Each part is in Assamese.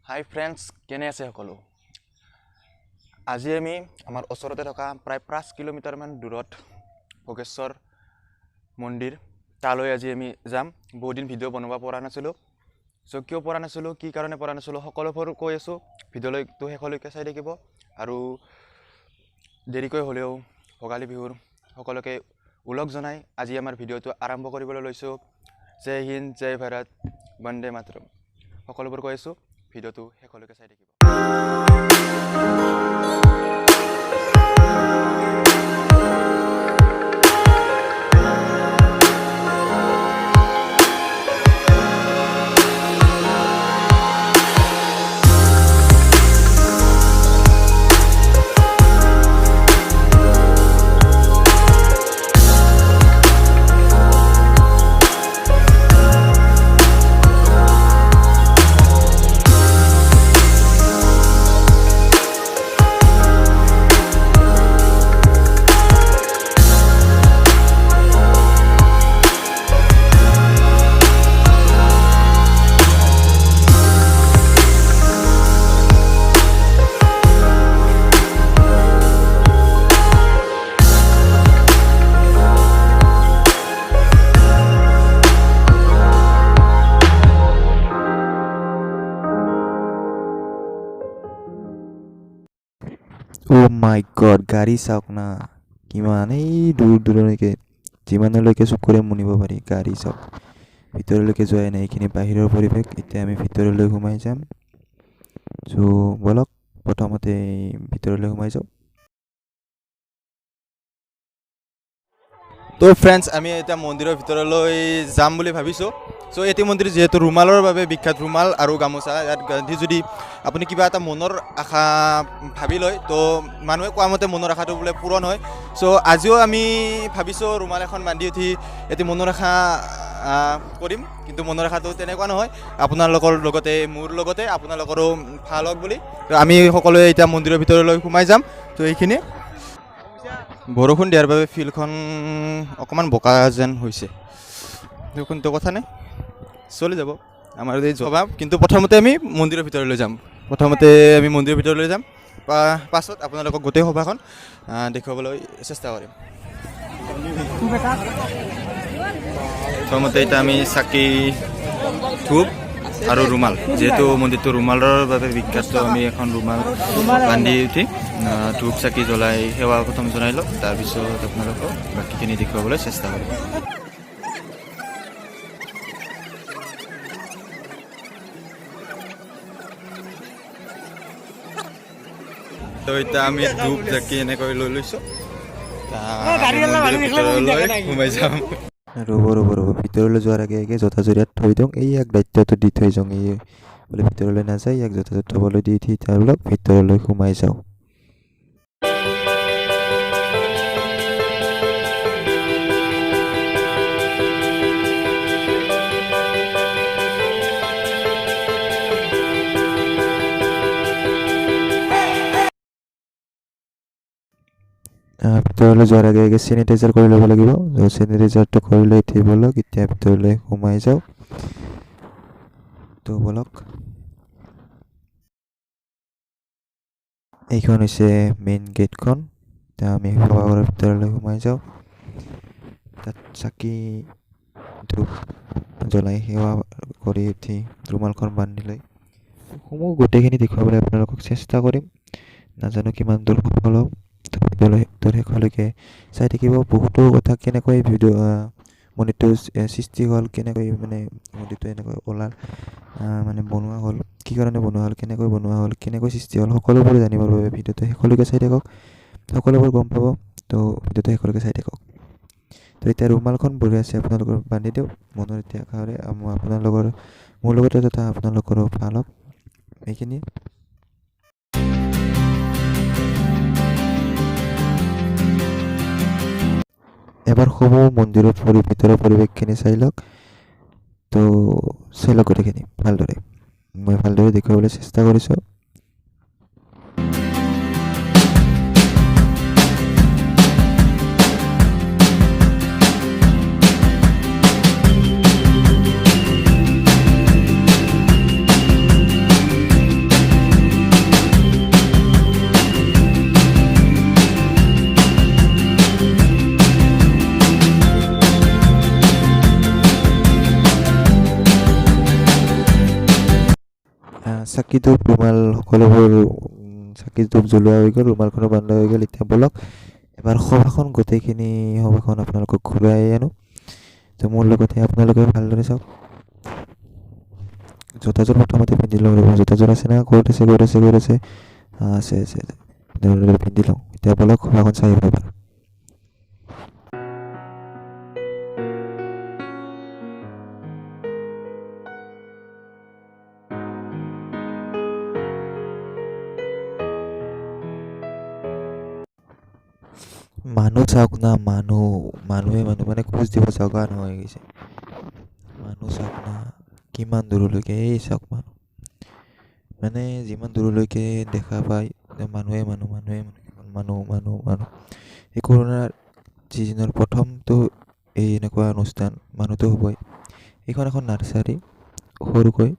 হাই ফ্ৰেণ্ডছ, কেনে আছে সকলো? আজি আমি আমাৰ ওচৰতে থকা প্ৰায় 5 কিলোমিটাৰমান দূৰত ভোগেশ্বৰ মন্দিৰ, তালৈ আজি আমি যাম। বহুত দিন ভিডিঅ' বনাব পৰা নাছিলোঁ। চ' কিয় পৰা নাছিলোঁ, কি কাৰণে পৰা নাছিলোঁ, সকলোবোৰ কৈ আছোঁ। ভিডিঅ'লৈতো শেষলৈকে চাই থাকিব। আৰু দেৰিকৈ হ'লেও ভোগালী বিহুৰ সকলোকে ওলগ জনাই আজি আমাৰ ভিডিঅ'টো আৰম্ভ কৰিবলৈ লৈছোঁ। জয় হিন্দ, জয় ভাৰত, বন্দে মাতৰম। সকলোবোৰ কৈ আছোঁ, ভিডিঅ'টো শেষলৈকে চাই থাকিব। অ' মাই গড, গাড়ী চাওক না, কিমান এই দূৰ দূৰণিলৈকে, যিমানলৈকে চকুৰে মুনিব পাৰি গাড়ী চাওক। ভিতৰলৈকে যোৱাই নাই। এইখিনি বাহিৰৰ পৰিৱেশ। এতিয়া আমি ভিতৰলৈ সোমাই যাম। চ' ব'লক, প্ৰথমতে ভিতৰলৈ সোমাই যাওঁ। তো ফ্ৰেণ্ডছ, আমি এতিয়া মন্দিৰৰ ভিতৰলৈ যাম বুলি ভাবিছোঁ। চ' এইটো মন্দিৰ যিহেতু ৰুমালৰ বাবে বিখ্যাত, ৰুমাল আৰু গামোচা ইয়াত গান্ধি যদি আপুনি কিবা এটা মনৰ আশা ভাবি লয়, তো মানুহে কোৱা মতে মনৰ আশাটো বোলে পূৰণ হয়। চ' আজিও আমি ভাবিছোঁ ৰুমাল এখন বান্ধি উঠি এটি মনৰ আশা কৰিম। কিন্তু মনৰ আশাটো তেনেকুৱা নহয়, আপোনালোকৰ লগতে মোৰ লগতে আপোনালোকৰো ভাল হওক বুলি। তো আমি সকলোৱে এতিয়া মন্দিৰৰ ভিতৰলৈ সোমাই যাম। তো এইখিনি বৰষুণ দিয়াৰ বাবে ফিল্ডখন অকণমান বোকা যেন হৈছে, কিন্তু কথা নাই, চলি যাব আমাৰ এই স্বভাৱ। কিন্তু প্ৰথমতে আমি মন্দিৰৰ ভিতৰলৈ যাম। প্ৰথমতে আমি মন্দিৰৰ ভিতৰলৈ যাম, পাছত আপোনালোকক গোটেই সভাখন দেখুৱাবলৈ চেষ্টা কৰিম। প্ৰথমতে এতিয়া আমি চাকি, ধূপ আৰু ৰুমাল, যিহেতু মন্দিৰটো ৰুমালৰ বাবে বিখ্যাত, তো আমি এখন ৰুমাল বান্ধি উঠি ধূপ চাকি জ্বলাই সেৱা প্ৰথম জনাই লওঁ। তাৰপিছত আপোনালোকক বাকীখিনি দেখুৱাবলৈ চেষ্টা কৰিম। তো এতিয়া আমি ধূপ চাকি এনেকৈ লৈ লৈছোঁ, মন্দিৰৰ ভিতৰলৈ সোমাই যাম। ৰ'ব, ৰ'ব, ৰ'ব। ভিতৰলৈ যোৱাৰ আগে আগে জোতাযোৰ ইয়াত থৈ দিওঁ। এই ইয়াক দায়িত্বটো দি থৈ যাওঁ। এই বোলে ভিতৰলৈ নাযায়, ইয়াক জোতাযোৰ থ'বলৈ দি উঠি তেওঁলোক ভিতৰলৈ সোমাই যাওঁ। ভিতৰলৈ যোৱাৰ আগে আগে চেনিটাইজাৰ কৰি ল'ব লাগিব। চেনিটাইজাৰটো কৰি লৈ উঠি ব'লক, এতিয়া ভিতৰলৈ সোমাই যাওঁ। তো ব'লক। এইখন হৈছে মেইন গেটখন। এতিয়া আমি সভাঘৰৰ ভিতৰলৈ সোমাই যাওঁ। তাত চাকি ধূপ জ্বলাই সেৱা কৰি উঠি ৰুমালখন বান্ধি লৈ সমূহ গোটেইখিনি দেখুৱাবলৈ আপোনালোকক চেষ্টা কৰিম। নাজানো কিমান দূৰ সফল হওঁ। ভিডিঅ'টোৰ শেষলৈকে চাই থাকিব। বহুতো কথা, কেনেকৈ ভিডিঅ' মন্দিৰটো সৃষ্টি হ'ল, কেনেকৈ মানে মন্দিৰটো এনেকৈ ওলাল, মানে বনোৱা হ'ল, কি কাৰণে বনোৱা হ'ল, কেনেকৈ বনোৱা হ'ল, কেনেকৈ সৃষ্টি হ'ল, সকলোবোৰ জানিবৰ বাবে ভিডিঅ'টো শেষলৈকে চাই থাকক, সকলোবোৰ গম পাব। তো ভিডিঅ'টো শেষলৈকে চাই থাকক। তো এতিয়া ৰুমালখন বঢ়িয়া আছে, আপোনালোকৰ বান্ধি দিওঁ। মনৰ এতিয়া আশাৰে আপোনালোকৰ মোৰ লগতে তথা আপোনালোকৰো ভাল হওক, এইখিনিয়ে। এবাৰ সমূহ মন্দিৰৰ ভিতৰৰ পৰিৱেশখিনি চাই লওক। তো চাই লওক গোটেইখিনি ভালদৰে। মই ভালদৰে দেখুৱাবলৈ চেষ্টা কৰিছোঁ। চাকি ধূপ ৰুমাল সকলোবোৰ, চাকি ধূপ জ্বলোৱা হৈ গ'ল, ৰুমালখনো বন্ধা হৈ গ'ল। এতিয়া ব'লক এবাৰ সভাখন, গোটেইখিনি সভাখন আপোনালোকক ঘূৰাই আনো। তো মোৰ লগতে আপোনালোকেও ভালদৰে চাওক। জোতাযোৰ প্ৰথমতে পিন্ধি লওঁ। ৰ'ব, জোতাযোৰ আছে না? ক'ত আছে, ক'ত আছে, ক'ত আছে? আছে আছে আছে, পিন্ধি লওঁ। এতিয়া ব'লক সভাখন চাই আহিব পাৰোঁ। মানুহ চাওক না, মানুহ, মানুহে মানুহ, মানে খোজ দিব জগা নোহোৱা হৈ গৈছে। মানুহ চাওক না কিমান দূৰলৈকে, এই চাওক মানুহ, মানে যিমান দূৰলৈকে দেখা পায় মানুহে মানুহ, মানুহে মানুহ, মানুহ মানুহ মানুহ। এই কৰোণাৰ চিজনৰ প্ৰথমটো এই এনেকুৱা অনুষ্ঠান, মানুহটো হ'বই। এইখন এখন নাৰ্চাৰী সৰুকৈ,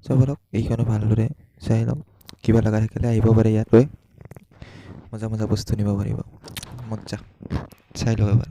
চাব লওক এইখনো ভালদৰে চাই লওক। কিবা লগা থাকিলে আহিব পাৰে ইয়াত গৈ, মজা মজা বস্তু নিব পাৰিব। মজ্জা, চাই লওক এবাৰ।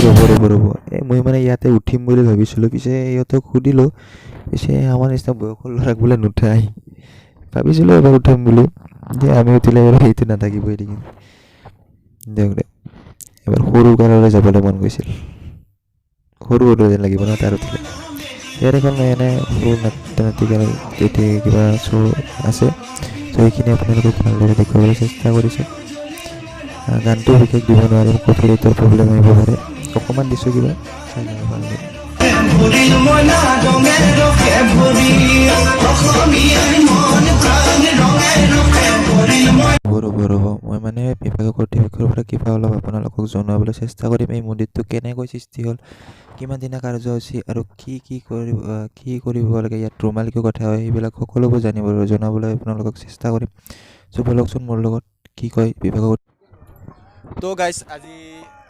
ৰ'ব ৰ'ব ৰ'ব, এই মই মানে ইয়াতে উঠিম বুলি ভাবিছিলোঁ, পিছে ইহঁতক সুধিলোঁ, পিছে আমাৰ নিচিনা বয়সৰ ল'ৰাক বোলে নুঠায়। ভাবিছিলোঁ এবাৰ উঠিম বুলি, যে আমি উঠিলে আৰু সেইটো নাথাকিবই দেখিম। দিয়ক দিয়ক, এবাৰ সৰু কাললৈ যাবলৈ মন গৈছিল, সৰু সৰু যেন লাগিব ন তাত উঠিলে। ইয়াত এখন এনে সৰু নাটিকা তেতিয়া কিবা শ্ব' আছে, চ' সেইখিনি আপোনালোকক ভালদৰে দেখুৱাবলৈ চেষ্টা কৰিছোঁ। গানটো বিশেষ দিব নোৱাৰিম, কপিৰাইটৰ প্ৰব্লেম আহিব পাৰে। অকণমান দিছোঁ কিবা, চাই ল'ব ভালদৰে। ৰ'ব ৰ'ব, মই মানে বিভাগীয় কৰ্তৃপক্ষৰ পৰা কিবা অলপ আপোনালোকক জনাবলৈ চেষ্টা কৰিম। এই মন্দিৰটো কেনেকৈ সৃষ্টি হ'ল, কিমান দিনা কাৰ্যসূচী আৰু কি কি কৰিব, কি কৰিব লাগে, ইয়াত ৰুমাল কিয় কথা হয়, সেইবিলাক সকলোবোৰ জানিবলৈ জনাবলৈ আপোনালোকক চেষ্টা কৰিম। চ' ব'লকচোন মোৰ লগত, কি কয় বিভাগৰ। তো গাইজ, আজি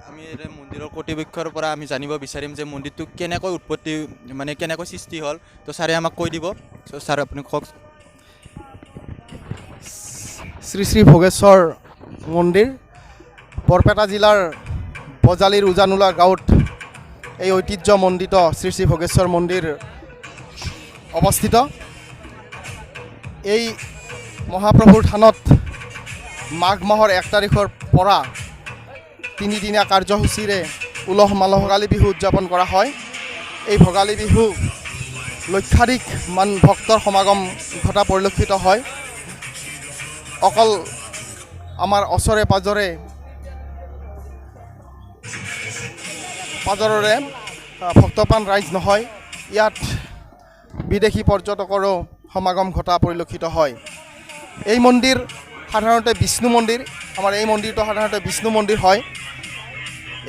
আমি মন্দিৰৰ কৰ্তৃপক্ষৰ পৰা আমি জানিব বিচাৰিম যে মন্দিৰটো কেনেকৈ উৎপত্তি, মানে কেনেকৈ সৃষ্টি হ'ল। তো ছাৰে আমাক কৈ দিব। চ' ছাৰ আপুনি কওক। শ্ৰী শ্ৰী ভোগেশ্বৰ মন্দিৰ বৰপেটা জিলাৰ বজালীৰ উজানোলা গাঁৱত এই ঐতিহ্যমণ্ডিত শ্ৰী শ্ৰী ভোগেশ্বৰ মন্দিৰ অৱস্থিত। এই মহাপ্ৰভুৰ থানত মাঘ মাহৰ 1 তাৰিখৰ পৰা তিনিদিনীয়া কাৰ্যসূচীৰে উলহ মালহ ভোগালী বিহু উদযাপন কৰা হয়। এই ভোগালী বিহু লক্ষাধিক মান ভক্তৰ সমাগম ঘটা পৰিলক্ষিত হয়। অকল আমাৰ ওচৰে পাজৰৰে ভক্তপ্ৰাণ ৰাইজ নহয়, ইয়াত বিদেশী পৰ্যটকৰো সমাগম ঘটা পৰিলক্ষিত হয়। এই মন্দিৰ সাধাৰণতে বিষ্ণু মন্দিৰ, আমাৰ এই মন্দিৰটো সাধাৰণতে বিষ্ণু মন্দিৰ হয়।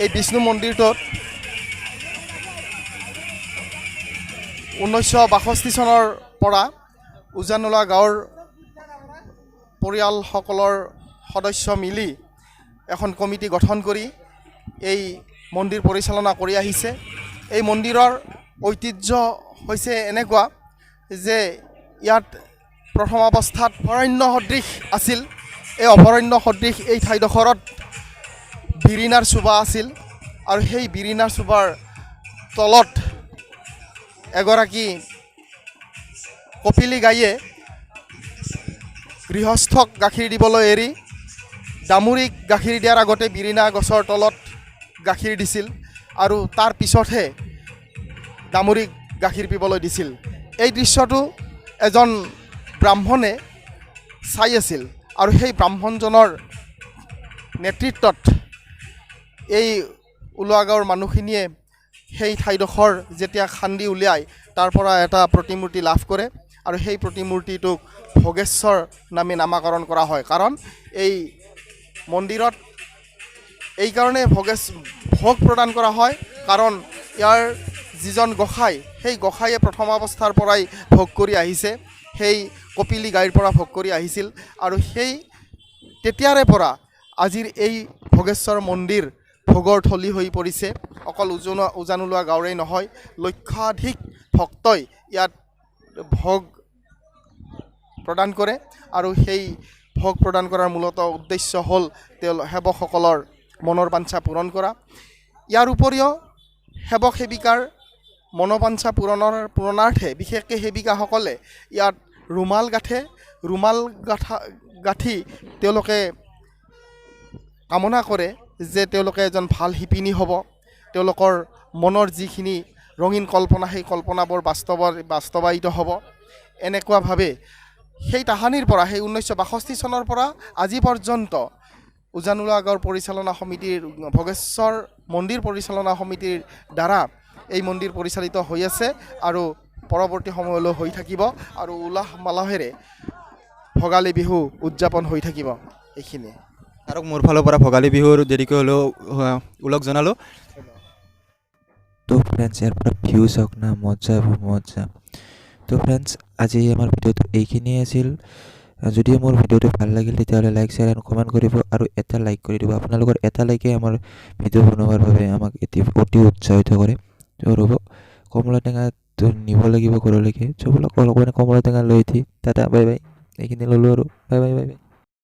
এই বিষ্ণু মন্দিৰটোত 1962 চনৰ পৰা উজানোলা গাঁৱৰ পৰিয়ালসকলৰ সদস্য মিলি এখন কমিটি গঠন কৰি এই মন্দিৰ পৰিচালনা কৰি আহিছে। এই মন্দিৰৰ ঐতিহ্য হৈছে এনেকুৱা যে ইয়াত প্ৰথম অৱস্থাত অভয়াৰণ্য সদৃশ আছিল। এই অভয়াৰণ্য সদৃশ এই ঠাইডোখৰত বিৰিণাৰ চোবা আছিল আৰু সেই বিৰিণাৰ চোবাৰ তলত এগৰাকী কপিলী গাইয়ে গৃহস্থক গাখীৰ দিবলৈ এৰি দামুৰিক গাখীৰ দিয়াৰ আগতে বিৰিণা গছৰ তলত গাখীৰ দিছিল আৰু তাৰ পিছতহে দামুৰিক গাখীৰ পিবলৈ দিছিল। এই দৃশ্যটো এজন ব্ৰাহ্মণে চাই আছিল আৰু সেই ব্ৰাহ্মণজনৰ নেতৃত্বত এই ওলোৱা গাঁৱৰ মানুহখিনিয়ে সেই ঠাইডোখৰ যেতিয়া খান্দি উলিয়াই তাৰ পৰা এটা প্ৰতিমূৰ্তি লাভ কৰে আৰু সেই প্ৰতিমূৰ্তিটোক ভোগেশ্বৰ নামে নামাকৰণ কৰা হয়। কাৰণ এই মন্দিৰত এইকাৰণে ভোগ প্ৰদান কৰা হয়, কাৰণ ইয়াৰ যিজন গোসাঁই, সেই গোসাঁয়ে প্ৰথম অৱস্থাৰ পৰাই ভোগ কৰি আহিছে, সেই কপিলী গাইৰ পৰা ভোগ কৰি আহিছিল আৰু সেই তেতিয়াৰে পৰা আজিৰ এই ভোগেশ্বৰ মন্দিৰ ভোগৰ থলী হৈ পৰিছে। অকল উজানলোৱা গাঁৱৰেই নহয়, লক্ষাধিক ভক্তই ইয়াত ভোগ প্ৰদান কৰে আৰু সেই ভোগ প্ৰদান কৰাৰ মূলত উদ্দেশ্য হ'ল তেওঁ সেৱকসকলৰ মনৰ বাঞ্ছা পূৰণ কৰা। ইয়াৰ উপৰিও সেৱক সেৱিকাৰ মনোবাঞ্ছা পূৰণাৰ্থে বিশেষকৈ সেৱিকাসকলে ইয়াত ৰুমাল গাঁঠে। ৰুমাল গাঁঠি তেওঁলোকে কামনা কৰে যে তেওঁলোকে এজন ভাল শিপিনী হ'ব, তেওঁলোকৰ মনৰ যিখিনি ৰঙীন কল্পনা, সেই কল্পনাবোৰ বাস্তৱায়িত হ'ব। এনেকুৱাভাৱে সেই তাহানিৰ পৰা, সেই 1962 চনৰ পৰা আজি পৰ্যন্ত উজানলোৱা গাঁৱৰ পৰিচালনা সমিতিৰ, ভোগেশ্বৰ মন্দিৰ পৰিচালনা সমিতিৰ দ্বাৰা এই মন্দিৰ পৰিচালিত হৈ আছে আৰু পৰৱৰ্তী সময়লৈ হৈ থাকিব আৰু উলাহ মালহেৰে ভোগালী বিহু উদযাপন হৈ থাকিব। এইখিনিয়ে। আৰু মোৰ ফালৰ পৰা ভোগালী বিহুৰ দেৰিকৈ হ'লেও ওলগ জনালোঁ। তো ফ্ৰেণ্ডছ, ইয়াৰ পৰা ভিউ চাওক না, মজা মজা। তো ফ্ৰেণ্ডছ, আজি আমাৰ ভিডিঅ'টো এইখিনিয়ে আছিল। যদি মোৰ ভিডিঅ'টো ভাল লাগিল তেতিয়াহ'লে লাইক, শ্বেয়াৰ এণ্ড কমেণ্ট কৰিব আৰু এটা লাইক কৰি দিব। আপোনালোকৰ এটা লাইকে আমাৰ ভিডিঅ' বনোৱাৰ বাবে আমাক অতি উৎসাহিত কৰে। তো ৰ'ব, কমলা টেঙাটো নিব লাগিব ঘৰলৈকে। চ' ব'লক অলপমান কমলা টেঙা লৈ উঠি। Tata, bye bye. এইখিনি ল'লোঁ আৰু বাই বাই বাই বাই।